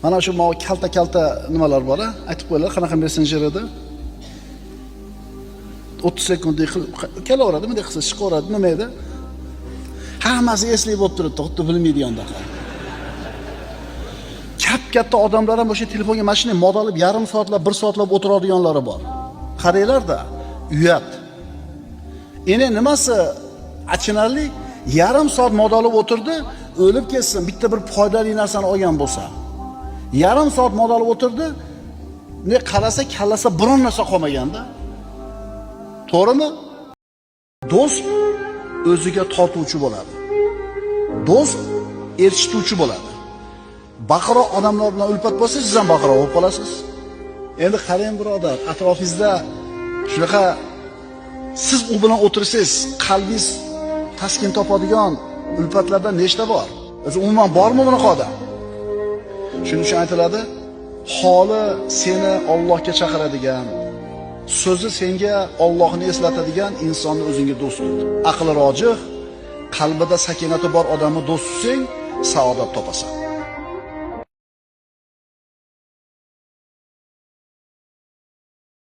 Mana shu kalta-kalta nimalar bor, aytib qo'yinglar, qanaqa messenjer edi? 30 sekundlik kelaveradi, bunday qilsa chiqaveradi, nima edi? Hammasi esli bo'lib turibdi, xuddi bilmaydigandaqa. Kap-katta odamlar ham o'sha telefonga mana shunday modalib yarim soatlab, 1 soatlab o'tiradiganlari bor. Qaranglar-da, uyat. Endi nimasi achinarli? Yarim soat modalib o'tirdi, o'lib ketsin, bitta bir foydali narsani olgan bo'lsa. Yarim soat modalib o'tirdi, ne qarasa kallasi biron narsa qolmaganda. To'g'rimi? Do'st o'ziga tortuvchi bo'ladi. Do'st erchituvchi bo'ladi. Baqiroq odamlar bilan ulfat bo'lsa, siz ham baqiroq bo'lib qolasiz. Endi qarang birodar, atrofingizda shunaqa siz u bilan o'tirsangiz, qalbingiz taskin topadigan ulfatlardan nechta bor? O'zi umuman bormi bunaqa odam? Shuning uchun aytiladi, holi seni Allohga chaqiradigan, so'zi senga Allohni eslatadigan insonni o'zingga do'st tut. Aqli rojih, qalbida sakinati bor odamni do'st tutsang, saodat topasan.